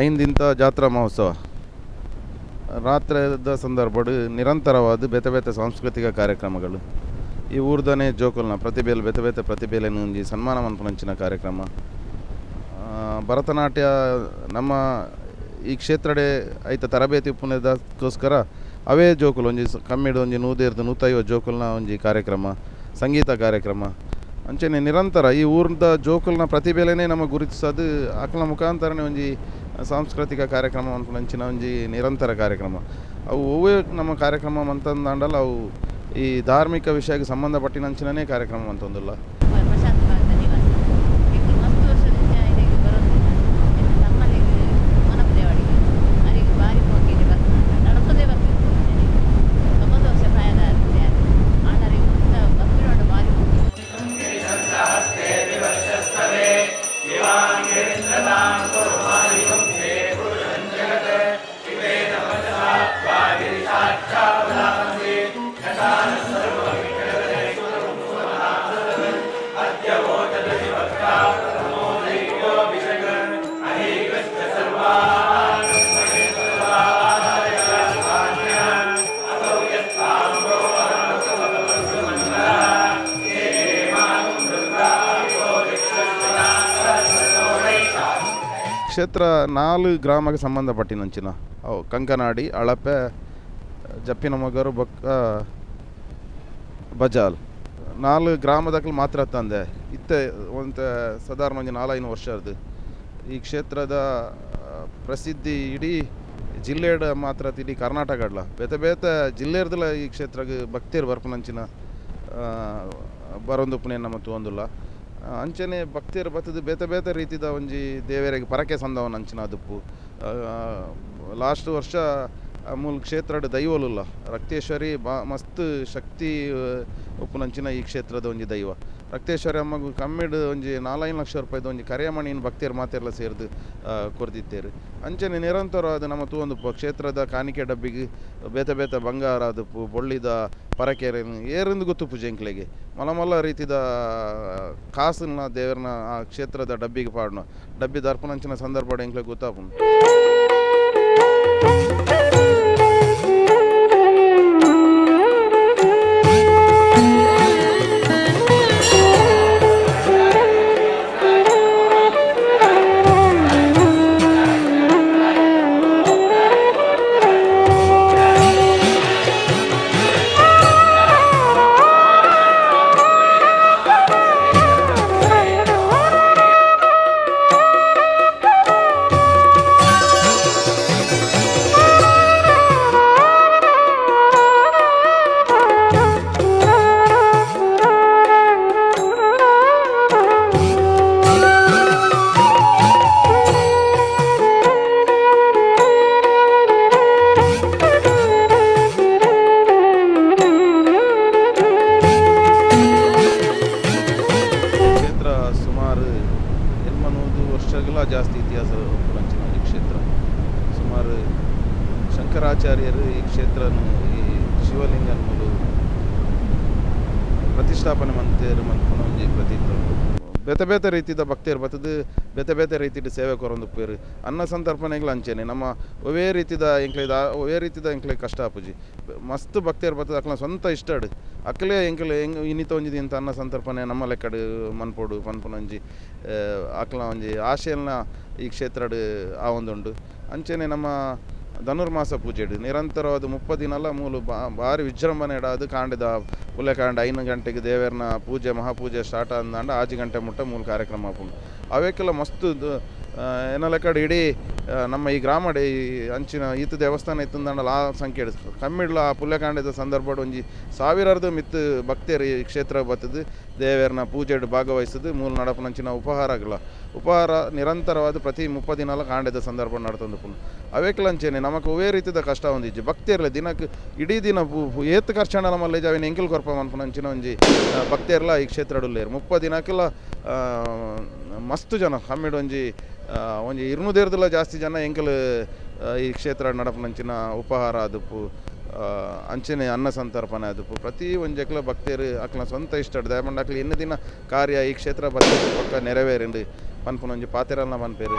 ಐನ್ ದಿನತ ಜಾತ್ರಾ ಮಹೋತ್ಸವ. ರಾತ್ರೆದ ಸಂದರ್ಭಡ್ ನಿರಂತರವಾದ್ ಬೇತೆ ಬೇತೆ ಸಾಂಸ್ಕೃತಿಕ ಕಾರ್ಯಕ್ರಮಗಳು. ಈ ಊರ್ದನೆ ಜೋಕುಲ್ನ ಪ್ರತಿಭೆಲು ಬೇತೆ ಬೇತೆ ಪ್ರತಿಭೆಲೆನ್ ಒಂಜಿ ಸನ್ಮಾನ ಮನ್ಪುನಂಚಿನ ಕಾರ್ಯಕ್ರಮ. ಭರತನಾಟ್ಯ ನಮ್ಮ ಈ ಕ್ಷೇತ್ರಡೇ ಐತ ತರಬೇತಿ ಉಪ್ಪುನೆದಕ್ಕೋಸ್ಕರ ಅವೇ ಜೋಕುಲು ಒಂಜಿ ಕಮ್ಮಿಡ್ ಒಂಜಿ 100 ರ್ದ್ 150 ಜೋಕುಲ್ನ ಒಂಜಿ ಕಾರ್ಯಕ್ರಮ, ಸಂಗೀತ ಕಾರ್ಯಕ್ರಮ. ಅಂಚನೆ ನಿರಂತರ ಈ ಊರ್ದ ಜೋಕುಲ್ನ ಪ್ರತಿಭೆಲೆನೇ ನಮ ಗುರುತಿಸದ್ ಅಕ್ಲ್ನ ಮುಖಾಂತರನೆ ಒಂಜಿ ಸಾಂಸ್ಕೃತಿಕ ಕಾರ್ಯಕ್ರಮ ಮನ್ಪುನಂಚಿನ ಒಂಜಿ ನಿರಂತರ ಕಾರ್ಯಕ್ರಮ. ಅವು ಒವ್ವೇ ನಮ್ಮ ಕಾರ್ಯಕ್ರಮ ಮಂತಂದಾಂಡಲ ಅವು ಈ ಧಾರ್ಮಿಕ ವಿಷಯಕ್ಕೆ ಸಂಬಂಧಪಟ್ಟಿನಂಚಿನನೇ ಕಾರ್ಯಕ್ರಮ ಮಂತೊಂದುಲ್ಲ. ಪ್ರಶಾಂತ್ ಬಾಗ್ ನಿವಾಸಿ. ಎಂಕುಲು ಮಸ್ತ್ ವರ್ಷದಿಂದ ಇಡೆಗ್ ಬರೊಂದಿಲ್ಲ. ಎನ್ನ ತಮ್ಮಲೆಗ್ ಮೊನಪುದೇವಡಿಗೆ ಅರೆಗ್ ಬಾರಿ ಮೋಕೆಡ್ ಬರ್ಪುನಂಡ ನಡತೊಂದೇ ಬರ್ಪೆರ್. 90 ವರ್ಷ ಪ್ರಾಯದ ಆರ್. ಆಂಡ ಅರೆಗ್ ಮುತ್ತ ಬರ್ಪಿನೋಡ ಬಾರಿ ಮೋಕೆ. ಕ್ಷೇತ್ರ 4 ಗ್ರಾಮಕ್ಕೆ ಸಂಬಂಧಪಟ್ಟಿನಂಚಿನ ಅವು ಕಂಕನಾಡಿ, ಅಳಪೆ, ಜಪ್ಪಿನ ಮೊಗರು ಬೊಕ್ಕ ಬಜಾಲ್. 4 ಗ್ರಾಮದಕ್ಲು ಮಾತ್ರ ತಂದೆ ಇತ್ತೆ ಒಂತೆ ಸಾಧಾರಣ ಒಂಜಿ 4-5 ವರ್ಷರ್ದು ಈ ಕ್ಷೇತ್ರದ ಪ್ರಸಿದ್ಧಿ ಇಡೀ ಜಿಲ್ಲೆಡ್ ಮಾತ್ರ ಇಡೀ ಕರ್ನಾಟಕಡ್ಲ ಬೇತೆ ಬೇತೆ ಜಿಲ್ಲೆರ್ದಲ ಈ ಕ್ಷೇತ್ರಗ್ ಭಕ್ತಿಯರ್ ಬರ್ಪುನಂಚಿನ ಬರೊಂದುಪ್ಪುನೆ ನಮ ತೂವೊಂದುಲ್ಲ. ಅಂಚನೆ ಭಕ್ತಿಯರ್ ಬತ್ತುದು ಬೇತೆ ಬೇತೆ ರೀತಿದ ಒಂಜಿ ದೇವೆರೆಗ್ ಪರಕೆ ಸಂದವನಂಚಿನ ಅದುಪ್ಪು. ಲಾಸ್ಟ್ ವರ್ಷ ಮೂಲು ಕ್ಷೇತ್ರಡ್ ದೈವೊಲುಲ್ಲ ರಕ್ತೇಶ್ವರಿ ಮಸ್ತ್ ಶಕ್ತಿ ಉಪ್ಪುನಂಚಿನ ಈ ಕ್ಷೇತ್ರದ ಒಂಜಿ ದೈವ. ರಕ್ತೇಶ್ವರಿ ಅಮ್ಮಗ್ ಕಮ್ಮಿಡ್ ಒಂಜಿ 4-5 ಲಕ್ಷ ರೂಪಾಯಿದ ಒಂಜಿ ಕರಿಯಮಣಿನ್ ಭಕ್ತಿಯರ್ ಮಾತೆರ್ಲ ಸೇರ್ದ್ ಕೊರ್ದಿತ್ತೆರ್. ಅಂಚನೆ ನಿರಂತರವಾದ್ ನಮ ತೂವೊಂದುಪ್ಪ ಕ್ಷೇತ್ರದ ಕಾಣಿಕೆ ಡಬ್ಬಿಗ್ ಬೇತೆ ಬೇತೆ ಬಂಗಾರ ಅದುಪ್ಪು, ಬೊಳ್ಳಿದ ಪರಕೆರೆನ್ ಏರಿಂದ್ ಗೊತ್ತುಪ್ಪುಜಿ ಎಂಕ್ಲೆಗ್. ಮಲ್ಲ ಮಲ್ಲ ರೀತಿದ ಕಾಸುನ ದೇವರ್ನ ಆ ಕ್ಷೇತ್ರದ ಡಬ್ಬಿಗೆ ಪಾಡುನ ಡಬ್ಬಿ ದರ್ಪುನಂಚಿನ ಸಂದರ್ಭಡ್ ಎಂಕ್ಲೆಗ್ ಗೊತ್ತಾಪುಂಡು. ಕ್ಷೇತ್ರ ಸುಮಾರು 800 ವರ್ಷಗಳ ಜಾಸ್ತಿ ಇತಿಹಾಸ ಉಪ್ಪುನಂಚಿನ ಈ ಕ್ಷೇತ್ರ. ಸುಮಾರು ಶಂಕರಾಚಾರ್ಯರು ಈ ಕ್ಷೇತ್ರನು ಈ ಶಿವಲಿಂಗನ್ ಮೂಲು ಪ್ರತಿಷ್ಠಾಪನೆ ಮಂತೇರು ಮನ್ಪುನ ಒಂಜಿ ಪ್ರತೀತಿ ಉಂಡು. ಬೇತೆ ಬೇತೆ ರೀತಿದ ಭಕ್ತಿಯರ್ ಬತ್ತುದು ಬೇತೆ ಬೇತೆ ರೀತಿಡ್ ಸೇವೆ ಕೊರೊಂದುಪ್ಪುವೆರ್. ಅನ್ನ ಸಂತರ್ಪಣೆಗ್ಲ ಅಂಚೆನೆ ನಮ್ಮ ಒವ್ವೇ ರೀತಿದ ಎಂಕ್ಲೆ ಒವ್ವೇ ರೀತಿದ ಎಂಕ್ಲೆ ಕಷ್ಟ ಆಪುಜಿ. ಮಸ್ತ್ ಭಕ್ತಿಯರ್ ಬತ್ತುದು ಅಕ್ಲ್ನ ಸ್ವಂತ ಇಷ್ಟಡ್ ಅಕ್ಲೆ ಎಂಕ್ಲೆ ಇನ್ನಿತ ಒಂಜಿ ದಿನತ ಅನ್ನ ಸಂತರ್ಪಣೆ ನಮ್ಮ ಲೆಕ್ಕಡ್ ಮನ್ಪೊಡು ಪನ್ಪುನ ಒಂಜಿ ಅಕ್ಲ್ನ ಒಂಜಿ ಆಶೆಲ್ನ ಈ ಕ್ಷೇತ್ರಡ್ ಆವೊಂದುಂಡು. ಅಂಚೆನೆ ನಮ್ಮ ಧನುರ್ಮಾಸ ಪೂಜೆಡ್ ನಿರಂತರವಾದ 30 ದಿನಲ ಮೂಲು ಬಾರಿ ವಿಜೃಂಭಣೆಡಾದ್ ಕಾಂಡೆದ ಪುಲ್ಯಕಾಂಡೆ 5 ಗಂಟೆಗೆ ದೇವೆರ್ನ ಪೂಜೆ ಮಹಾಪೂಜೆ ಸ್ಟಾರ್ಟ್ ಆಂದಾಂಡ 6 ಗಂಟೆ ಮುಟ್ಟ ಮೂಲು ಕಾರ್ಯಕ್ರಮ ಆಪುಂಡು. ಅವೆಕ್ಕೆಲ ಮಸ್ತ್ ಎನ್ನ ಲೆಕ್ಕಡ್ ಇಡೀ ನಮ್ಮ ಈ ಗ್ರಾಮಡ್ ಈ ಅಂಚಿನ ಈತ ದೇವಸ್ಥಾನ ಇತ್ತಂದಾಂಡಲ ಆ ಸಂಖ್ಯೆ ಕಮ್ಮಿಡ್ಲ ಆ ಪುಲ್ಯಕಾಂಡೆದ ಸಂದರ್ಭಡ್ ಒಂಜಿ ಸಾವಿರಾರ್ದ ಮಿತ್ತ್ ಭಕ್ತಿಯರ್ ಈ ಕ್ಷೇತ್ರ ಬತ್ತುದು ದೇವೆರ್ನ ಪೂಜೆಡ್ ಭಾಗವಹಿಸುದು ಮೂಲು ನಡಪುನಂಚಿನ ಉಪಹಾರಗಳ ಉಪಹಾರ ನಿರಂತರವಾದ ಪ್ರತಿ 30 ದಿನಲ ಕಾಂಡೆದ ಸಂದರ್ಭ ನಡತೊಂದುಪ್ಪುಂಡು. ಅವೆಕ್ಲ ಅಂಚೆನೆ ನಮಕ್ ಒವ್ವೇ ರೀತಿದ ಕಷ್ಟ ಒಂದಿಜ್ಜಿ. ಭಕ್ತಿಯರ್ಲ ದಿನಕ್ ಇಡೀ ದಿನ ಏತ್ ಖರ್ಚಾಂಡಲ ಮಲ್ಲೆಜ ಅವೆನ್ ಎಂಕುಲು ಕೊರ್ಪ ಮನ್ಪುನಂಚಿನ ಒಂಜಿ ಭಕ್ತಿಯರ್ಲ ಈ ಕ್ಷೇತ್ರಡ್ ಉಲ್ಲೆರ್. 30 ದಿನಕ್ಲ ಮಸ್ತ್ ಜನ ಕಮ್ಮಿಡ್ ಒಂಜಿ ಒಂಜಿ 200 ಜಾಸ್ತಿ ಜನ ಎಂಕುಲು ಈ ಕ್ಷೇತ್ರ ನಡಪುನಂಚಿನ ಉಪಹಾರ ಅದುಪ್ಪು, ಅಂಚನೆ ಅನ್ನ ಸಂತರ್ಪಣೆ ಅದುಪ್ಪು. ಪ್ರತಿ ಒಂಜೆಕ್ಲ ಭಕ್ತಿಯರು ಅಕ್ಲ್ನ ಸ್ವಂತ ಇಷ್ಟಡ್ ದಯಮಂಡ ಅಕ್ಲು ಇನ್ನು ದಿನ ಕಾರ್ಯ ಈ ಕ್ಷೇತ್ರ ಬತ್ತ ಪಕ್ಕ ನೆರವೇರಿಂಡು ಪನ್ಪುನ ಒಂಜಿ ಪಾತೆರಲ್ನ ಪನ್ಪೆರ್.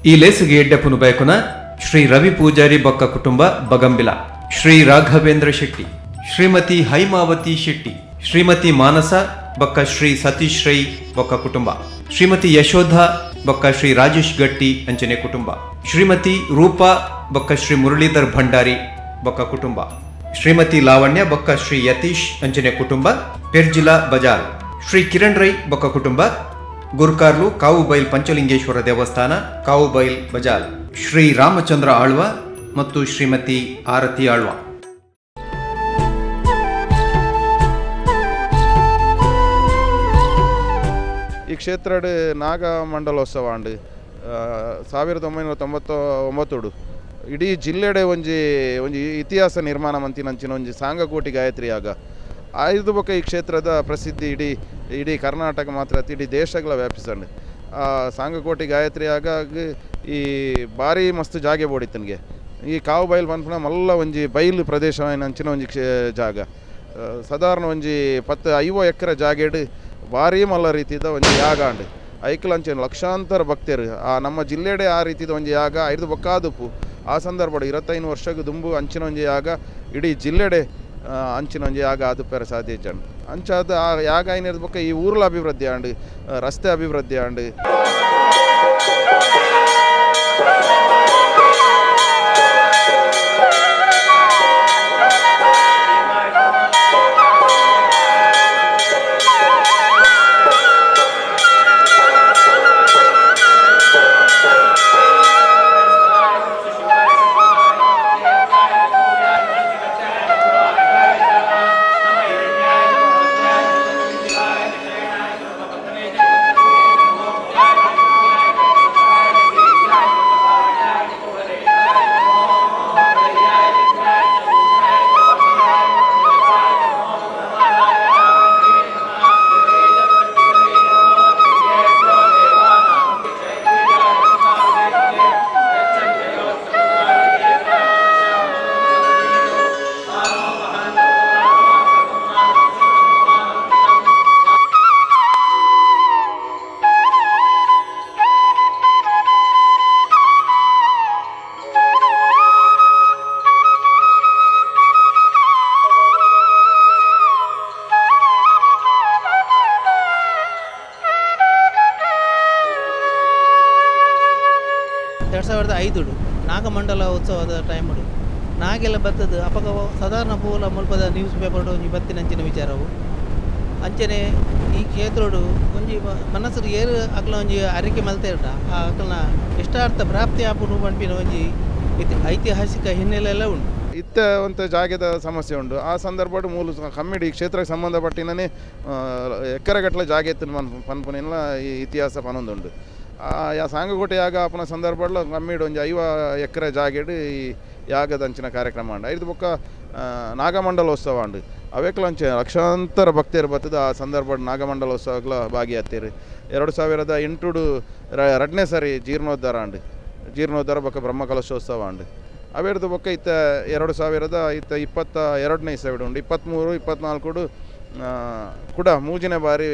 ಈ ಲೇಸುಗೆ ಎಡ್ಡೆಪುನು ಬಯಕುನ ಶ್ರೀ ರವಿ ಪೂಜಾರಿ ಬೊಕ್ಕ ಕುಟುಂಬ ಬಗಂಬಿಲ, ಶ್ರೀ ರಾಘವೇಂದ್ರ ಶೆಟ್ಟಿ, ಶ್ರೀಮತಿ ಹೈಮಾವತಿ ಶೆಟ್ಟಿ, ಶ್ರೀಮತಿ ಮಾನಸ ಬೊಕ್ಕ ಶ್ರೀ ಸತೀಶ್ ರೈ ಬೊಕ್ಕ ಕುಟುಂಬ, ಶ್ರೀಮತಿ ಯಶೋಧ ಬೊಕ್ಕ ಶ್ರೀ ರಾಜೇಶ್ ಗಟ್ಟಿ ಅಂಚನೆ ಕುಟುಂಬ, ಶ್ರೀಮತಿ ರೂಪಾ ಬೊಕ್ಕ ಶ್ರೀ ಮುರಳೀಧರ್ ಭಂಡಾರಿ ಬೊಕ್ಕ ಕುಟುಂಬ, ಶ್ರೀಮತಿ ಲಾವಣ್ಯ ಬೊಕ್ಕ ಶ್ರೀ ಯತೀಶ್ ಅಂಚನೆ ಕುಟುಂಬ, ಪೆರ್ಜಿಲಾ ಬಜಾರ್, ಶ್ರೀ ಕಿರಣ್ ರೈ ಬೊಕ್ಕ ಕುಟುಂಬ, ಗುರ್ಕಾರ್ಲು ಕಾವುಬೈಲ್ ಪಂಚಲಿಂಗೇಶ್ವರ ದೇವಸ್ಥಾನ, ಕಾವುಬೈಲ್ ಬಜಾಲ್, ಶ್ರೀ ರಾಮಚಂದ್ರ ಆಳ್ವ ಮತ್ತು ಶ್ರೀಮತಿ ಆರತಿ ಆಳ್ವ. ಈ ಕ್ಷೇತ್ರಡ್ ನಾಗಮಂಡಲೋತ್ಸವ ಅಂಡ್ 1999 ಇಡೀ ಜಿಲ್ಲೆಡೆ ಒಂಜಿ ಒಂಜಿ ಇತಿಹಾಸ ನಿರ್ಮಾಣ ಮಂತಿನಂಚಿನ ಒಂಜಿ ಸಾಂಗಕೋಟಿ ಗಾಯತ್ರಿ ಯಾಗ ಆಯ್ದು ಬೊಕ ಈ ಕ್ಷೇತ್ರದ ಪ್ರಸಿದ್ಧಿ ಇಡೀ ಇಡೀ ಕರ್ನಾಟಕ ಮಾತ್ರ ಅತ್ತ್ ಇಡೀ ದೇಶಗಳ ವ್ಯಾಪಿಸಂಡ್. ಆ ಸಾಂಗಕೋಟಿ ಗಾಯತ್ರಿ ಯಾಗ ಈ ಭಾರಿ ಮಸ್ತ್ ಜಾಗೆ ಬೋಡಿತ್ತನಿಗೆ. ಈ ಕಾವು ಬೈಲ್ ಪನ್ಪುನ ಮಲ್ಲ ಒಂಜಿ ಬೈಲು ಪ್ರದೇಶ ಅಂಚಿನ ಒಂಜಿ ಜಾಗ. ಸಾಧಾರಣ ಒಂಜಿ 10-50 ಎಕರೆ ಜಾಗೆಡ್ ಭಾರಿ ಮಲ್ಲ ರೀತಿದ ಒಂಜಿ ಯಾಗ ಅಂಡ್. ಐಕ್ಲ ಅಂಚಿನ ಲಕ್ಷಾಂತರ ಭಕ್ತರು ಆ ನಮ್ಮ ಜಿಲ್ಲೆಡೆ ಆ ರೀತಿದ ಒಂಜಿ ಯಾಗ ಐದು ಬೊಕ್ಕಾದುಪ್ಪು. ಆ ಸಂದರ್ಭಡ್ 25 ವರ್ಷಗ್ ದುಂಬು ಅಂಚಿನ ಒಂಜಿ ಯಾಗ ಇಡೀ ಜಿಲ್ಲೆಡೆ ಅಂಚಿನ ಒಂಜಿ ಯಾಗ ಆದುಪ್ಪೆರೆ ಸಾಧ್ಯ ಇಜ್ಜಂಡ್. ಅಂಚಾದ್ ಆ ಯಾಗ ಐನೆರ್ದ್ ಬೊಕ್ಕ ಈ ಊರುಲ ಅಭಿವೃದ್ಧಿ ಆಂಡ್, ರಸ್ತೆ ಅಭಿವೃದ್ಧಿ ಆಂಡ್. ಎರಡು ಸಾವಿರದ ಐದುಡು ನಾಗಮಂಡಲ ಉತ್ಸವದ ಟೈಮುಡು ನಾಗೆಲ್ಲ ಬತ್ತದು ಅಪಗ ಸಾಧಾರಣ ಪೂಲ ಮುಲ್ಪದ ನ್ಯೂಸ್ ಪೇಪರ್ ಒಂಜಿ ಬತ್ತಿನಂಚಿನ ವಿಚಾರವು. ಅಂಚನೆ ಈ ಕ್ಷೇತ್ರಡು ಒಂಜಿ ಮನಸ್ಸು ಏರು ಅಕ್ಲ ಒಂಜಿ ಅರಿಕೆ ಮಲ್ತೇರ್ಡ ಆ ಅಕ್ಲನ ಇಷ್ಟಾರ್ಥ ಪ್ರಾಪ್ತಿ ಆಪುನು ಪನ್ಪಿನ ಒಂಜಿ ಐತಿಹಾಸಿಕ ಹಿನ್ನೆಲೆ ಎಲ್ಲ ಉಂಟು. ಇತ್ತ ಒಂತ ಜಾಗೆದ ಸಮಸ್ಯೆ ಉಂಡು. ಆ ಸಂದರ್ಭಡ್ ಮೂಲು ಕಮ್ಮಿಡಿ ಈ ಕ್ಷೇತ್ರಕ್ಕೆ ಸಂಬಂಧಪಟ್ಟಿನೇ ಎಕ್ಕರೆಗಟ್ಟಲೆ ಜಾಗೆ ಇತ್ತು ಪನ್ಪುನೆಲ್ಲ ಈ ಇತಿಹಾಸ ಪನೊಂದುಂಡು. ಆ ಸಾಂಗಕೋಟೆ ಯಾಗ ಆಪುನ ಸಂದರ್ಭಡ್ಲ ಕಮ್ಮಿಡ್ ಒಂಜಿ 50 ಎಕರೆ ಜಾಗೆಡ್ ಈ ಯಾಗದ ಅಂಚಿನ ಕಾರ್ಯಕ್ರಮ ಉಂಡು. ಐದು ಬೊಕ್ಕ ನಾಗಮಂಡಲೋತ್ಸವ ಉಂಡು. ಅವೆಕ್ಲ ಅಂಚೆ ಲಕ್ಷಾಂತರ ಭಕ್ತರು ಬತ್ತದ ಆ ಸಂದರ್ಭಡ್ ನಾಗಮಂಡಲೋತ್ಸವಕ್ಲ ಭಾಗಿಯಾಗ್ತೀರಿ. 2008 ರಡ್ನೇ ಸಾರಿ ಜೀರ್ಣೋದ್ಧಾರ ಉಂಡು. ಜೀರ್ಣೋದ್ಧಾರ ಬೊಕ್ಕ ಬ್ರಹ್ಮಕಲಶೋತ್ಸವ ಉಂಡು. ಅವೆರ್ದು ಬೊಕ್ಕ ಇತ್ತ 2022ನೇ ಇಸವಿಡ್ ಉಂಡು. 23, 24 ಕೂಡ ಮೂಜಿನ ಬಾರಿ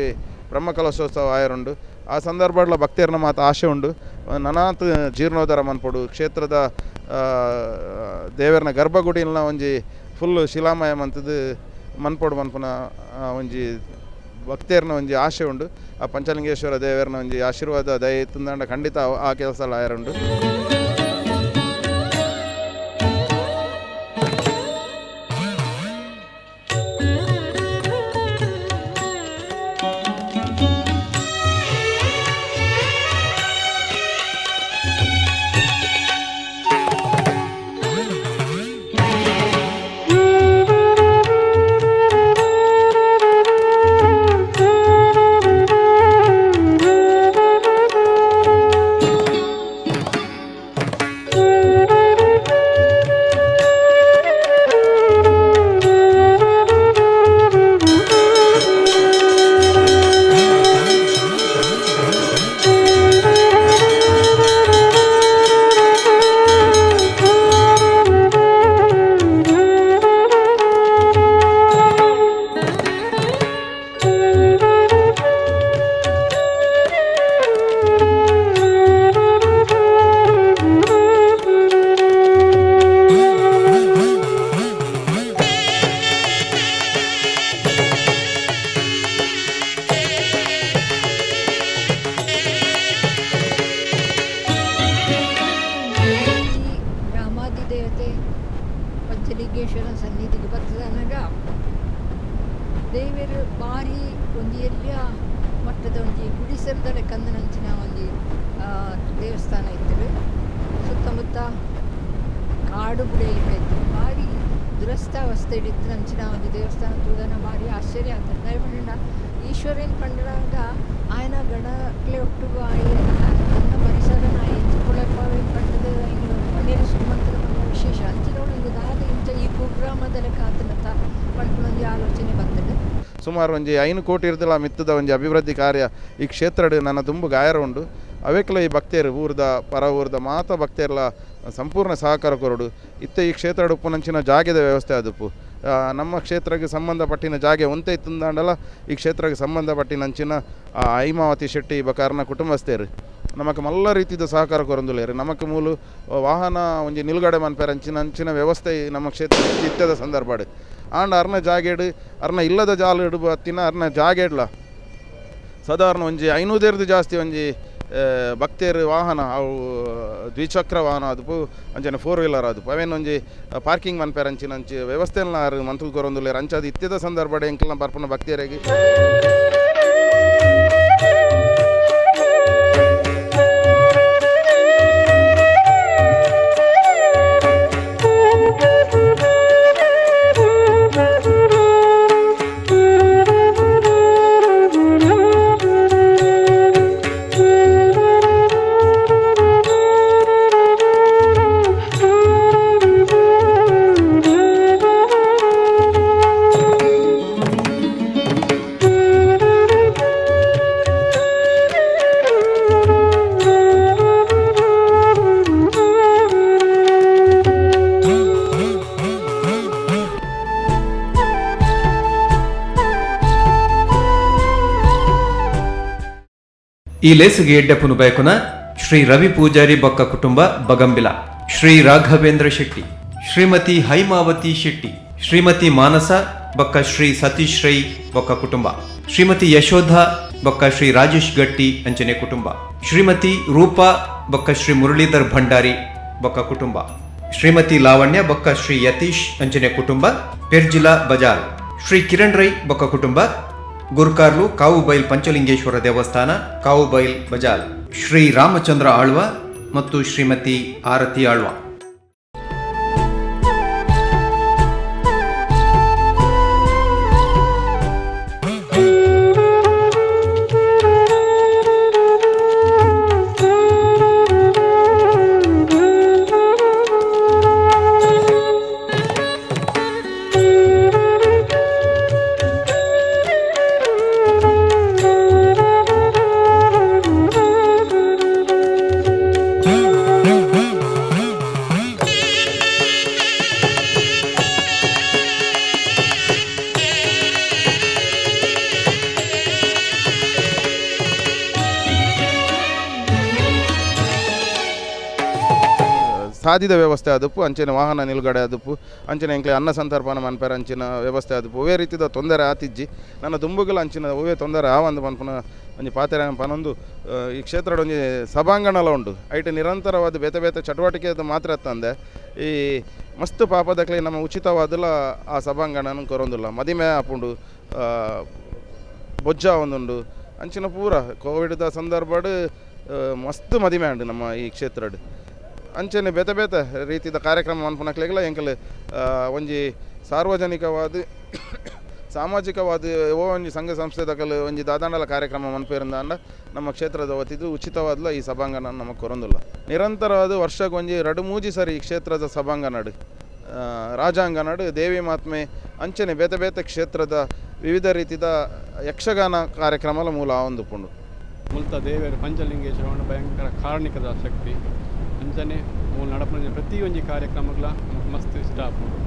ಬ್ರಹ್ಮಕಲಶೋತ್ಸವ ಆಯರುಂಡು. ಆ ಸಂದರ್ಭಡ್ಲ ಭಕ್ತರ್ನ ಮಾತ ಆಶೆ ಉಂಡು. ನನಾತ್ ಜೀರ್ಣೋದ್ಧಾರ ಮನ್ಪೊಡು, ಕ್ಷೇತ್ರದ ದೇವರನ ಗರ್ಭಗುಡಿನ ಒಂಜಿ ಫುಲ್ ಶಿಲಾಮಯ ಮಂತದ್ದು ಮನ್ಪೊಡು ಮನ್ಪುನ ಒಂಜಿ ಭಕ್ತರ್ನ ಒಂಜಿ ಆಶೆ ಉಂಡು. ಆ ಪಂಚಲಿಂಗೇಶ್ವರ ದೇವರನ ಒಂಜಿ ಆಶೀರ್ವಾದ ದಯ ಇತ್ತಂದಾಂಡ ಖಂಡಿತ ಆ ಕೆಲಸ ಆಯರುಂಡು. ಪಂಚಲಿಂಗೇಶ್ವರ ಸನ್ನಿಧಿಗೆ ಬರ್ತದನಗ ದೇವರು ಬಾರಿ ಒಂಜಿ ಎಲ್ಯ ಮಟ್ಟದ ಒಂಜಿ ಗುಡಿಸಲ್ದಲೆ ಕಂದನಂಚಿನ ಒಂಜಿ ದೇವಸ್ಥಾನ ಇತ್ತು. ಸುತ್ತಮುತ್ತ ಕಾಡು ಬುಡೆಯಲಿಕ್ಕೆ ಇತ್ತು. ಭಾರಿ ದುರಸ್ತಾವಸ್ಥೆ ಇತ್ತು ನಂಚಿನ ಒಂಜಿ ದೇವಸ್ಥಾನ ತೂದನ ಭಾರಿ ಆಶ್ಚರ್ಯ ಆಗ್ತದೆ. ದಯಪಂಡ ಈಶ್ವರನ್ ಪಂಡನಾಗ ಆಯನ ಗಣಕ್ಲೆ ಒಟ್ಟುಗು ಆಯ ತನ್ನ ಪರಿಸರನ ಎಂಚ ಪುಳಪಾವೇನ್ ಪಂಡದ ಪನ್ನೀರು ಸುಮಂತ್ರ ವಿಶೇಷ ಅಂಚಿನೋಳು ಇಂದು ದಾದ ಇಂಚ ಈ ಕುಗ್ರಾಮದ ಕಾತನತ ಪನ್ಪುನೊಂಜಿ ಆಲೋಚನೆ ಬರ್ತದೆ. ಸುಮಾರು ಒಂಜಿ 5 ಕೋಟಿ ಇರ್ದಲ ಮಿತ್ತದ ಒಂಜಿ ಅಭಿವೃದ್ಧಿ ಕಾರ್ಯ ಈ ಕ್ಷೇತ್ರಡ್ ನನ್ನ ತುಂಬು ಗಾಯರ ಉಂಡು. ಅವೆಕ್ಲ ಈ ಭಕ್ತರು ಊರ್ದ ಪರ ಊರ್ದ ಮಾತ ಭಕ್ತರ್ಲ ಸಂಪೂರ್ಣ ಸಹಕಾರ ಕೊರಡು. ಇತ್ತೆ ಈ ಕ್ಷೇತ್ರಡ್ ಉಪ್ಪುನಂಚಿನ ಜಾಗೆದ ವ್ಯವಸ್ಥೆ ಆದುಪ್ಪು. ನಮ್ಮ ಕ್ಷೇತ್ರಕ್ಕೆ ಸಂಬಂಧಪಟ್ಟಿನ ಜಾಗೆ ಒಂತೆ ಇತ್ತಂದಾಂಡಲ ಈ ಕ್ಷೇತ್ರಕ್ಕೆ ಸಂಬಂಧಪಟ್ಟಿನಂಚಿನ ಐಮಾವತಿ ಶೆಟ್ಟಿ ಬಕಾರನ ಕುಟುಂಬಸ್ಥರು ನಮಕ್ ಮಲ್ಲ ರೀತಿದ ಸಹಕಾರ ಕೊರೊಂದುಲ್ಲೆರ್. ನಮಕ್ ಮೂಲು ವಾಹನ ಒಂಜಿ ನಿಲುಗಡೆ ಮನ್ಪೆರೆ ಅಂಚಿನ ಅಂಚಿನ ವ್ಯವಸ್ಥೆ ನಮ್ಮ ಕ್ಷೇತ್ರ ಇತ್ತದ ಸಂದರ್ಭಡ್. ಆಂಡ ಅರ್ನ ಜಾಗೆಡ್ ಅರ್ನ ಇಲ್ಲದ ಜಾಲುಡು ಬತ್ತಿನ ಅರ್ನ ಜಾಗೆಡ್ಲ ಸಾಧಾರಣ ಒಂಜಿ 500 ಜಾಸ್ತಿ ಒಂಜಿ ಭಕ್ತರು ವಾಹನ ಅವು ದ್ವಿಚಕ್ರ ವಾಹನ ಆದುಪ್ಪು ಅಂಚನೆ 4 ವೀಲರ್ ಆದುಪ್ಪು ಅವೇನು ಒಂಜಿ ಪಾರ್ಕಿಂಗ್ ಮನ್ಪೆರೆ ಅಂಚಿನ ಅಂಚಿ ವ್ಯವಸ್ಥೆನ ಆರ್ ಮಂತುದು ಕೊರೊಂದುಲ್ಲೆರ್. ಅಂಚಾದ್ ಇತ್ತೆದ ಸಂದರ್ಭಡ್ ಎಂಕಲ್ನ ಬರ್ಪುನ ಭಕ್ತರಿಗೆ ಈ ಲೇಸುಗೆ ಎಡ್ಡೆಪುನು ಬಯಕುನ ಶ್ರೀ ರವಿ ಪೂಜಾರಿ ಬೊಕ್ಕ ಕುಟುಂಬ ಬಗಂಬಿಲ, ಶ್ರೀ ರಾಘವೇಂದ್ರ ಶೆಟ್ಟಿ, ಶ್ರೀಮತಿ ಹೈಮಾವತಿ ಶೆಟ್ಟಿ, ಶ್ರೀಮತಿ ಮಾನಸ ಬೊಕ್ಕ ಶ್ರೀ ಸತೀಶ್ ರೈ ಬೊಕ್ಕ ಕುಟುಂಬ, ಶ್ರೀಮತಿ ಯಶೋಧ ಬೊಕ್ಕ ಶ್ರೀ ರಾಜೇಶ್ ಗಟ್ಟಿ ಅಂಚನೆ ಕುಟುಂಬ, ಶ್ರೀಮತಿ ರೂಪಾ ಬೊಕ್ಕ ಶ್ರೀ ಮುರಳೀಧರ್ ಭಂಡಾರಿ ಬೊಕ್ಕ ಕುಟುಂಬ, ಶ್ರೀಮತಿ ಲಾವಣ್ಯ ಬೊಕ್ಕ ಶ್ರೀ ಯತೀಶ್ ಅಂಚನೆ ಕುಟುಂಬ, ಪೆರ್ಜಿಲಾ ಬಜಾಲ್, ಶ್ರೀ ಕಿರಣ್ ರೈ ಬೊಕ್ಕ ಕುಟುಂಬ, ಗುರ್ಕಾರ್ಲು ಕಾವುಬೈಲ್ ಪಂಚಲಿಂಗೇಶ್ವರ ದೇವಸ್ಥಾನ ಕಾವುಬೈಲ್ ಬಜಾಲ್, ಶ್ರೀ ರಾಮಚಂದ್ರ ಆಳ್ವ ಮತ್ತು ಶ್ರೀಮತಿ ಆರತಿ ಆಳ್ವ. ಸಾದಿದ ವ್ಯವಸ್ಥೆ ಆದುಪ್ಪು ಅಂಚಿನ ವಾಹನ ನಿಲುಗಡೆ ಆದುಪ್ಪು ಅಂಚಿನ ಎಂಕ್ಲೆ ಅನ್ನ ಸಂತರ್ಪಣೆ ಮನ್ಪೆರೆ ಅಂಚಿನ ವ್ಯವಸ್ಥೆ ಆದುಪ್ಪು. ಒವ್ವೇ ರೀತಿದ ತೊಂದರೆ ಆತಿಜ್ಜಿ ನನ್ನ ದುಂಬುಗಲ ಅಂಚಿನ ಒವ್ವೇ ತೊಂದರೆ ಆವಂದು ಪನ್ಪುನ ಒಂಜಿ ಪಾತೆರ ಪನೊಂದು ಈ ಕ್ಷೇತ್ರಡ್ ಒಂಜಿ ಸಭಾಂಗಣಲ ಉಂಡು. ಐಟ್ ನಿರಂತರವಾದ ಬೇತೆ ಬೇತೆ ಚಟುವಟಿಕೆ ಮಾತ್ರ ತಂದೆ ಈ ಮಸ್ತ್ ಪಾಪದಕ್ಲೆ ನಮ್ಮ ಉಚಿತವಾದಲ ಆ ಸಭಾಂಗಣನ ಕೊರೊಂದುಲ್ಲ. ಮದಿಮೆ ಆಪುಂಡು, ಬೊಜ್ಜ ಒಂದುಂಡು ಅಂಚಿನ ಪೂರ ಕೋವಿಡ್ದ ಸಂದರ್ಭಡ್ ಮಸ್ತ್ ಮದಿಮೆ ಉಂಡು ನಮ್ಮ ಈ ಕ್ಷೇತ್ರಡ್. ಅಂಚನೆ ಬೇತೆ ಬೇತೆ ರೀತಿದ ಕಾರ್ಯಕ್ರಮ ಮನ್ಪುನಕ್ಲೆಗ್ಲ ಎಂಕಲ್ ಒಂಜಿ ಸಾರ್ವಜನಿಕವಾದ ಸಾಮಾಜಿಕವಾದ ಓ ಒಂಜಿ ಸಂಘ ಸಂಸ್ಥೆ ದಕಲ್ ಒಂಜಿ ದಾದಾಂಡಲ ಕಾರ್ಯಕ್ರಮ ಮನ್ಪೇರಿಂದಾಂಡ ನಮ್ಮ ಕ್ಷೇತ್ರದ ವತಿದು ಉಚಿತವಾದಲ ಈ ಸಭಾಂಗಣ ನಮಗೆ ಕೊರೊಂದುಲ್ಲ. ನಿರಂತರವಾದ ವರ್ಷಕ್ಕೆ ಒಂಜಿ 2-3 ಸರಿ ಈ ಕ್ಷೇತ್ರದ ಸಭಾಂಗಣಡ್ ರಾಜಾಂಗಣಡ್ ದೇವಿ ಮಾತ್ಮೆ ಅಂಚನೆ ಬೇತೆ ಬೇತೆ ಕ್ಷೇತ್ರದ ವಿವಿಧ ರೀತಿದ ಯಕ್ಷಗಾನ ಕಾರ್ಯಕ್ರಮಲ ಮೂಲ ಆವೊಂದುಪ್ಪುಂಡು. ಮುಲ್ತ ದೇವರ ಪಂಚಲಿಂಗೇಶ್ವರ ಭಯಂಕರ ಕಾರಣಿಕದ ಶಕ್ತಿ ಅಂಚನೆ ಮೂಲ ನಡಪುನ ಪ್ರತಿಯೊಂಜಿ ಕಾರ್ಯಕ್ರಮಗಳ ಮಸ್ತ್ ಇಷ್ಟ ಆಪುಂಡು.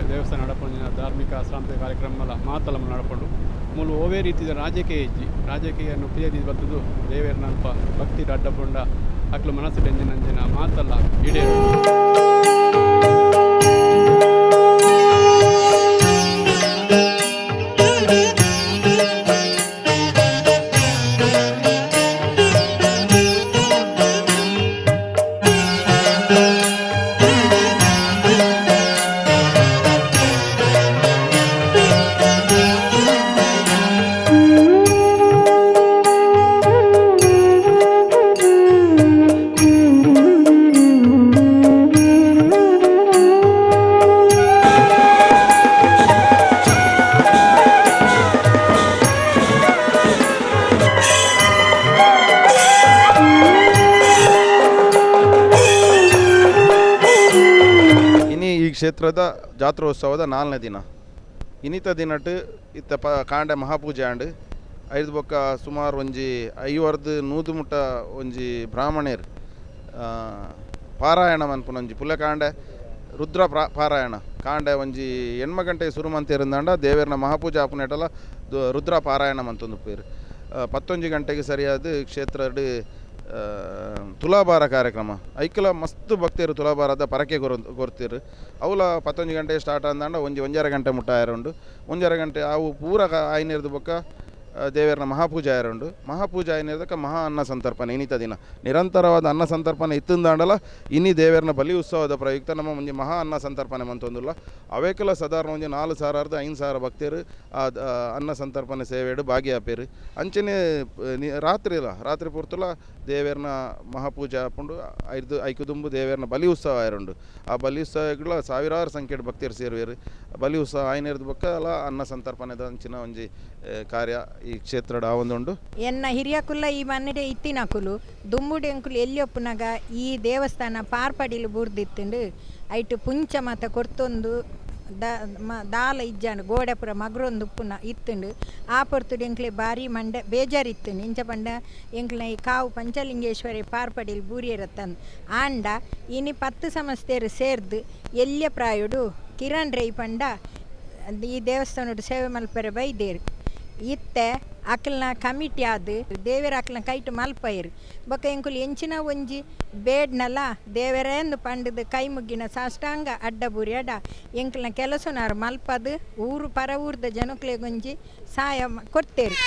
ದೇವಸ್ಥಾನ ನಡಪುನ ಧಾರ್ಮಿಕ ಸಾಂಸ್ಕೃತಿಕ ಕಾರ್ಯಕ್ರಮಲ ಮಾತಲ ನಡಪುಂಡು. ಮೂಲ ಒವ್ವೇ ರೀತಿಯ ರಾಜಕೀಯ ಇಜ್ಜಿ, ರಾಜಕೀಯ ಪ್ರಿಯ ಬರ್ತದ್ದು ದೇವರನಲ್ಪ ಭಕ್ತಿ ಅಡ್ಡಪುಂಡ ಅಕ್ಲು ಮನಸ್ಸು ಅಂಜಿನ ಅಂಜಿನ ಮಾತಲ್ಲ ಈಡೇರು. ಕ್ಷೇತ್ರದ ಜಾತ್ರೋತ್ಸವದ ನಾಲ್ನೇ ದಿನ. ಇನಿತ ದಿನಟ್ ಇತ್ತ ಕಾಂಡೆ ಮಹಾಪೂಜೆ ಆಂಡ್. ಐದು ಬೊಕ್ಕ ಸುಮಾರು ಒಂಜಿ 50-100 ಮುಟ್ಟ ಒಂಜಿ ಬ್ರಾಹ್ಮಣರು ಪಾರಾಯಣ ಮನ್ಪುನ ಒಂಜಿ ಪುಲ್ಯ ಕಾಂಡೆ ರುದ್ರ ಪಾರಾಯಣ ಕಾಂಡೆ ಒಂಜಿ 8 ಗಂಟೆ ಸುರು ಮಂತಿರುಂದಾಂಡ ದೇವೆರ್ನ ಮಹಾಪೂಜೆ ಆಪುನೆಟಲ ರುದ್ರ ಪಾರಾಯಣ ಮಂತೊಂದು ಪೇರು. 11 ಗಂಟೆಗೆ ಸರಿಯಾದ ಕ್ಷೇತ್ರಡ್ ತುಲಾಭಾರ ಕಾರ್ಯಕ್ರಮ. ಐಕಲ ಮಸ್ತ್ ಭಕ್ತರು ತುಲಾಭಾರದ ಪರಕೆ ಕೊರ್ತಿರು. ಅವಲ 11 ಗಂಟೆ ಸ್ಟಾರ್ಟ್ ಅಂದಾಂಡ ಒಂಜಿ 1.5 ಗಂಟೆ ಮುಟ್ಟ ಆಯರುಂಡು. 1.5 ಗಂಟೆ ಅವು ಪೂರ ಆಯ್ನಿರ್ದು ಬೊಕ್ಕ ದೇವರನ ಮಹಾಪೂಜೆ ಆಯರುಂಡು. ಮಹಾಪೂಜೆ ಆಯ್ನಿರ್ದಕ್ಕ ಮಹಾ ಅನ್ನ ಸಂತರ್ಪಣೆ ಇನಿತ ದಿನ ನಿರಂತರವಾದ ಅನ್ನ ಸಂತರ್ಪಣೆ ಇತ್ತಿಂದಾಂಡಲ ಇನಿ ದೇವರನ ಬಲಿ ಉತ್ಸವದ ಪ್ರಯುಕ್ತ ನಮ್ಮ ಒಂಜಿ ಮಹಾ ಅನ್ನ ಸಂತರ್ಪಣೆ ಮಂತೊಂದುಲ್ಲ. ಅವೇಕಲ ಸಾಧಾರಣ ಒಂಜಿ 4,000 5,000 ಭಕ್ತರು ಆ ಅನ್ನ ಸಂತರ್ಪಣೆ ಸೇವೆಡು ಭಾಗಿಯಾಪೇರು. ಅಂಚನೆ ರಾತ್ರಿ ರಾತ್ರಿ ಪೂರ್ತುಲ ದೇವರನ ಮಹಾಪೂಜೆ ಆಪುಂಡು. ಐಕುದುಂಬು ದೇವರನ ಬಲಿ ಉತ್ಸವ ಆಯರುಂಡು. ಆ ಬಲಿ ಉತ್ಸವಗಳ ಸಾವಿರಾರು ಸಂಖ್ಯೆಡ್ ಭಕ್ತರು ಸೇರುವೆರು. ಬಲಿ ಉತ್ಸವ ಆಯ್ನಿರ್ದು ಬೊಕ್ಕ ಅಲ ಅನ್ನ ಸಂತರ್ಪಣೆದ ಅಂಚಿನ ಒಂಜಿ ಕಾರ್ಯ ಈ ಕ್ಷೇತ್ರಡ್ ಆವೊಂದುಂಡು. ಎನ್ನ ಹಿರಿಯಕುಲ್ಲ ಈ ಮನ್ನಡೆ ಇತ್ತಿನಕುಲು ದುಂಬುಡು ಎಂಕುಲು ಎಲ್ಲಿ ಒಪ್ಪುನಾಗ ಈ ದೇವಸ್ಥಾನ ಪಾರ್ಪಡಿಲು ಬೂರ್ದಿತ್ತುಂಡು. ಐಟು ಪುಂಚ ಮಾತ ಕೊರ್ತೊಂದು ದಾಲ ಇಜ್ಜಾಂಡ್ ಗೋಡೆ ಪೂರ ಮಗ್ರೊಂದು ಉಪ್ಪುನ ಇತ್ತುಂಡು. ಆ ಪೊರ್ತುಡು ಎಂಕ್ಲೆ ಬಾರಿ ಮಂಡೆ ಬೇಜಾರಿತ್ತುಂಡು. ಇಂಚ ಪಂಡ ಎಂಕ್ಲೆನ ಈ ಕಾವು ಪಂಚಲಿಂಗೇಶ್ವರಿ ಪಾರ್ಪಡಿಲು ಬೂರಿಯರತ್ತಂದು ಆಂಡ ಇನಿ 10 ಸಂಸ್ಥೆಯರು ಸೇರ್ದು ಎಲ್ಯ ಪ್ರಾಯುಡು ಕಿರಣ್ ರೈ ಪಂಡ ಈ ದೇವಸ್ಥಾನಡು ಸೇವೆ ಮಲ್ಪರೆ ಬೈದೇರು. ಇತ್ತೆ ಅಕಲ್ನ ಕಮಿಟಿ ಆದ್ ದೇವೆರ ಅಕಲ್ನ ಕೈಟು ಮಲ್ಪೈರು. ಬೊಕ ಎಂಕುಲು ಎಂಚಿನ ಒಂಜಿ ಬೇಡ್ನಲ ದೇವರೇಂದು ಪಂಡದು ಕೈ ಮುಗ್ಗಿನ ಸಾಷ್ಟಾಂಗ ಅಡ್ಡ ಬೂರಿ ಅಡ ಎಂಕಲ್ನ ಕೆಲಸನಾರು ಮಲ್ಪದು ಊರು ಪರ ಊರ್ದ ಜನಕ್ಲೆಗೊಂಜಿ ಸಾಯ ಕೊಡ್ತೇರು.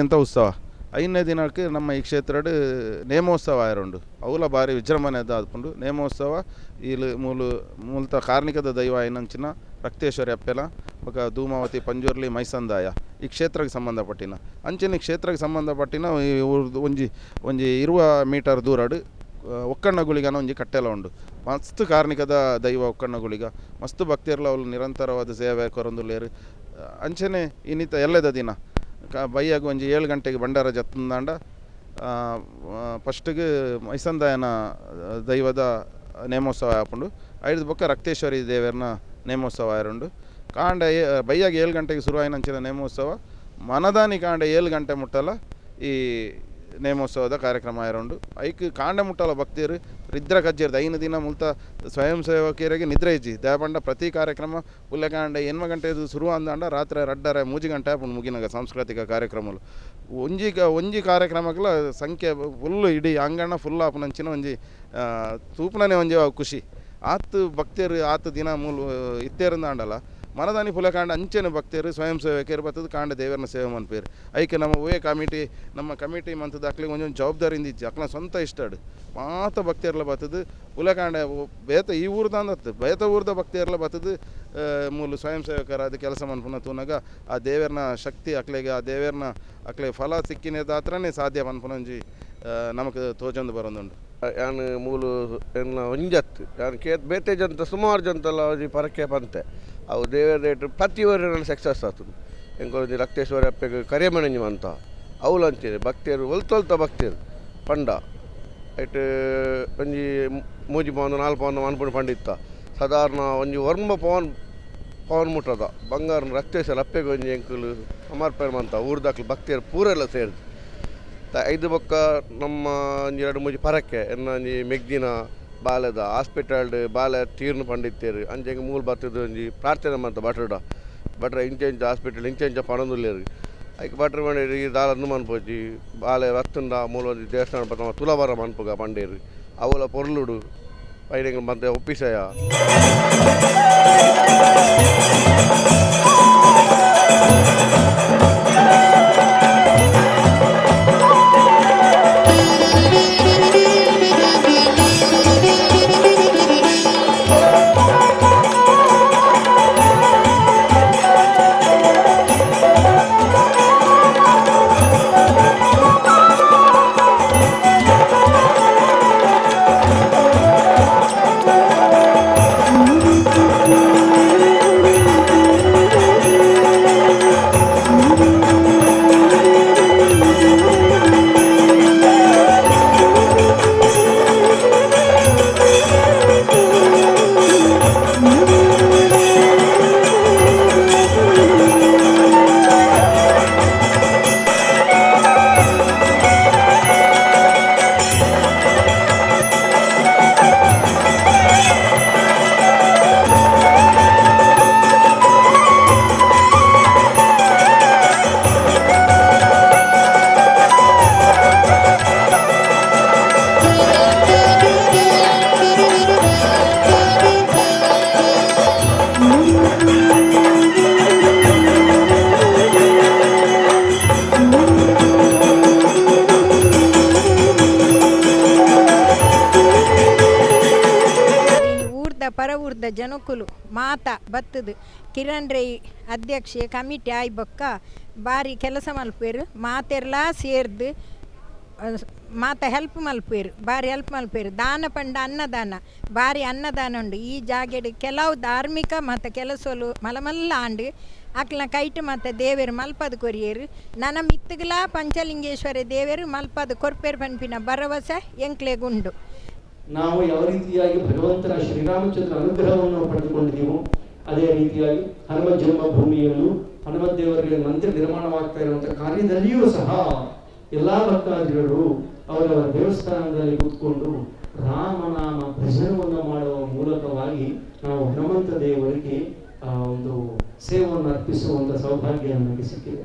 ಅಂತ ಉತ್ಸವ 5ನೇ ದಿನಕ್ಕೆ ನಮ್ಮ ಈ ಕ್ಷೇತ್ರಡ್ ನೇಮೋತ್ಸವ ಆಯರುಂಡು. ಅವುಲ ಭಾರಿ ವಿಜೃಂಭಣೆ ಆದ್ಪುಂಡು ನೇಮೋತ್ಸವ. ಇಲ್ಲಿ ಮೂಲ್ತ ಕಾರ್ಣಿಕದ ದೈವ ಆಯಿನಂಚಿನ ರಕ್ತೇಶ್ವರಿ ಅಪ್ಪೆಲ ಬೊಕ ಧೂಮಾವತಿ ಪಂಜುರ್ಲಿ ಮೈಸಂದಾಯ ಈ ಕ್ಷೇತ್ರಕ್ಕೆ ಸಂಬಂಧಪಟ್ಟಿನ. ಅಂಚಿನ ಕ್ಷೇತ್ರಕ್ಕೆ ಸಂಬಂಧಪಟ್ಟಿನ ಈ ಒಂಜಿ ಒಂಜಿ 20 ಮೀಟರ್ ದೂರಡು ಒಕ್ಕಣ್ಣ ಗುಳಿಗನ ಒಂಜಿ ಕಟ್ಟೆಲ ಉಂಡು. ಮಸ್ತ್ ಕಾರ್ಣಿಕದ ದೈವ ಒಕ್ಕಣ್ಣ ಗುಳಿಗ. ಮಸ್ತ್ ಭಕ್ತಿಯರ್ಲ ಅವಳು ನಿರಂತರವಾದ ಸೇವೆ ಕೊರೊಂದುಲ್ಲೇರು. ಅಂಚನೆ ಇನ್ನಿತ ಎಲ್ಲದ ದಿನ ಬೈಯಾಗ ಒಂಜಿ 7 ಗಂಟೆಗೆ ಭಂಡಾರ ಜತ್ತಂದಾಂಡ ಫಸ್ಟಿಗೆ ಮೈಸಂದಾಯನ ದೈವದ ನೇಮೋತ್ಸವ ಆಪುಂಡು. ಐದು ಬೊಕ್ಕ ರಕ್ತೇಶ್ವರಿ ದೇವರನ ನೇಮೋತ್ಸವ ಆಯರುಂಡು. ಕಾಂಡ ಬೈಯಾಗ 7 ಗಂಟೆಗೆ ಶುರು ಆಯಿನಂಚಿನ ನೇಮೋತ್ಸವ ಮನದಾನಿ ಕಾಂಡ 7 ಗಂಟೆ ಮುಟ್ಟಲ ಈ ನೇಮೋತ್ಸವದ ಕಾರ್ಯಕ್ರಮ ಆಯರುಂಡು. ಐಕ್ ಕಾಂಡ ಮುಟ್ಟಲ ಭಕ್ತಿಯರು ನಿದ್ರೆ ಕಜ್ಜಿರ್ದು 5 ದಿನ ಮುಲ್ತ ಸ್ವಯಂ ಸೇವಕಿಯರಿಗೆ ನಿದ್ರೆ ಇಜ್ಜಿ. ದಯಪಂಡ ಪ್ರತಿ ಕಾರ್ಯಕ್ರಮ ಪುಲ್ಯಕಾಂಡ 8 ಗಂಟೆ ಶುರು ಅಂದಾಂಡ ರಾತ್ರಿ 2:30 3 ಗಂಟೆ ಆಪುಂಡು ಮುಗಿನಾಗ ಸಾಂಸ್ಕೃತಿಕ ಕಾರ್ಯಕ್ರಮಗಳು. ಒಂಜಿ ಒಂಜಿ ಕಾರ್ಯಕ್ರಮಗಳ ಸಂಖ್ಯೆ ಫುಲ್ಲು ಇಡೀ ಅಂಗಣ ಫುಲ್ ಆಪುನಂಚಿನ ಒಂಜಿ ತೂಪುನನೆ ಒಂಜಿ ಖುಷಿ. ಆತು ಭಕ್ತಿಯರು ಆತು ದಿನ ಮೂಲು ಇತ್ತೇರಂದಾಂಡಲ ಮನದಾನಿ ಪುಲಕಾಂಡ ಅಂಚೆನ ಭಕ್ತಿಯರು ಸ್ವಯಂ ಸೇವಕಿಯರು ಬರ್ತದೆ ಕಾಂಡ ದೇವರನ್ನ ಸೇವೆ ಮನ್ಪೇರು. ಐಕೆ ನಮ್ಮ ಓಯೆ ಕಮಿಟಿ ನಮ್ಮ ಕಮಿಟಿ ಮಂತದ ಅಕ್ಲಿಗೆ ಒಂಜೊಂದು ಜವಾಬ್ದಾರಿಯಿಂದ ಇಜ್ಜಿ ಅಕ್ಲ ಸ್ವಂತ ಇಷ್ಟಡು ಮಾತ ಭಕ್ತಿಯರ್ಲ ಬರ್ತದೆ ಪುಲಕಾಂಡ ಬೇತ ಈ ಊರ್ದ ಅಂದತ್ತು ಬೇತ ಊರ್ದ ಭಕ್ತಿಯರ್ಲ ಬರ್ತದೆ ಮೂಲು ಸ್ವಯಂ ಸೇವಕರ ಅದು ಕೆಲಸ ಮನ್ಪುನ ತೂನಾಗ ಆ ದೇವರನ ಶಕ್ತಿ ಅಕ್ಲೆಗೆ ಆ ದೇವರನ ಅಕ್ಲೆ ಫಲ ಸಿಕ್ಕಿನದಾತ್ರನೇ ಸಾಧ್ಯ ಮನ್ಪುನ ಒಂಜಿ ನಮಕ್ ತೋಜೊಂದು ಬರೋದುಂಡು. ಯಾನ್ ಮೂಲು ಎನ್ನ ಒಂಜತ್ತು ಯಾನ್ ಕೇತ್ ಬೇತೆ ಜಂತ ಸುಮಾರು ಜಂತಲ್ಲ ಒಂಜಿ ಪರಕೆ ಪಂತೆ ಅವು ದೇವರ ರೇಟ್ ಪ್ರತಿ ವರ್ಷ ಸಕ್ಸಸ್ ಆತುಂಡು. ಎಂಕೊಲೊಂಜಿ ರಕ್ತೇಶ್ವರ ಅಪ್ಪೆಗ್ ಕರಿಯಮಣಂಜಿ ಮಂತ ಅವುಲು ಅಂಚೆನೆ ಭಕ್ತಿಯರು ಒಲ್ತೊಲ್ತ ಭಕ್ತಿಯರು ಪಂಡ ಐಟ್ ಒಂಜಿ 3 ಪೌಂದು 4 ಪೌಂದು ಮನ್ಪುಂಡು ಪಂಡಿತ್ತ ಸಾಧಾರಣ ಒಂಜಿ ಒರ್ಂಬ ಪವನ್ ಪವನ್ ಮುಟ್ಟದ ಬಂಗಾರ ರಕ್ತೇಶ್ವರ ಅಪ್ಪೆಗೆ ಒಂಜಿ ಎಂಕುಲು ಸಮರ್ಪಣೆ ಮಂತ ಊರ್ದಾಕ್ಲು ಭಕ್ತಿಯರು ಪೂರೆಲ್ಲ ಸೇರ್ದು. ಐದು ಬೊಕ್ಕ ನಮ್ಮ ಒಂಜಿ ಎರಡು ಮೂಜಿ ಪರಕ್ಕೆ ಎನ್ನ ಒಂಜಿ ಮೆಗ್ದಿನ ಬಾಲೆದ ಹಾಸ್ಪಿಟಲ್ಡ್ ಬಾಲೆ ತೀರ್ನು ಪಂಡಿತ್ತೇರು ಅಂಚೆ ಮೂಲು ಬತ್ತದ ಒಂಜಿ ಪ್ರಾರ್ಥನೆ ಮಂತ ಭಟ್ರುಡ ಭಟ್ರ ಇಂಚ ಇಂಚ ಹಾಸ್ಪಿಟಲ್ ಇಂಚ ಇಂಚ ಪಣೊಂದುಲ್ಲೆರ್ ಐಕ್ ಭಟ್ರು ಪಂಡೇರು ಈ ದಾಲ ಅಂದು ಮನ್ಪೊಚಿ ಬಾಲೆ ಬತ್ತುಂಡ ಮೂಲು ಒಂಜಿ ದೇವಸ್ಥಾನ ಬತ್ತ ತುಲಾಭಾರ ಮನ್ಪುಗ ಪಂಡೇರು ಅವುಲ ಪೊರ್ಲುಡು ಪೈನೆಂಗ್ ಮಂತೆ ಒಪ್ಪಿಸಯ. ಪರವೂರ್ದ ಜನಕುಲು ಮಾತ ಬತ್ತದು ಕಿರಣ್ ರೈ ಅಧ್ಯಕ್ಷೆ ಕಮಿಟಿ ಆಯ್ ಬೊಕ್ಕ ಬಾರಿ ಕೆಲಸ ಮಲ್ಪೇರು ಮಾತೆರ್ಲಾ ಸೇರ್ದು ಮಾತ ಹೆಲ್ಪ್ ಮಲ್ಪೇರು ಬಾರಿ ಹೆಲ್ಪ್ ಮಲ್ಪೇರು. ದಾನ ಪಂಡ ಅನ್ನದಾನ ಬಾರಿ ಅನ್ನದಾನ ಉಂಡು ಈ ಜಾಗೆಡ್. ಕೆಲವು ಧಾರ್ಮಿಕ ಮತ್ತು ಕೆಲಸಲು ಮಲಮಲ್ಲ ಆಂಡು ಅಕ್ಲ ಕೈಟ್ ಮತ್ತು ದೇವೆರ್ ಮಲ್ಪದ ಕೊರಿಯೇರು ನನ ಮಿತ್ತುಗ್ಲಾ ಪಂಚಲಿಂಗೇಶ್ವರ ದೇವೆರು ಮಲ್ಪದ ಕೊರ್ಪೇರು ಪನ್ಪಿನ ಭರವಸೆ ಎಂಕ್ಲೆಗುಂಡು. ನಾವು ಯಾವ ರೀತಿಯಾಗಿ ಭಗವಂತನ ಶ್ರೀರಾಮಚಂದ್ರ ಅನುಗ್ರಹವನ್ನು ಪಡೆದುಕೊಂಡಿದ್ದೀವೋ ಅದೇ ರೀತಿಯಾಗಿ ಹನುಮ ಜನ್ಮಭೂಮಿಯಲ್ಲೂ ಹನುಮ ದೇವರಿಗೆ ಮಂದಿರ ನಿರ್ಮಾಣವಾಗ್ತಾ ಇರುವಂತಹ ಕಾರ್ಯದಲ್ಲಿಯೂ ಸಹ ಎಲ್ಲ ಭಕ್ತಾದಿಗಳು ಅವರವರ ದೇವಸ್ಥಾನದಲ್ಲಿ ಕೂತ್ಕೊಂಡು ರಾಮನಾಮ ಭಜನವನ್ನು ಮಾಡುವ ಮೂಲಕವಾಗಿ ನಾವು ಹನುಮಂತ ದೇವರಿಗೆ ಆ ಒಂದು ಸೇವೆಯನ್ನು ಅರ್ಪಿಸುವಂಥ ಸೌಭಾಗ್ಯ ನಮಗೆ ಸಿಕ್ಕಿದೆ.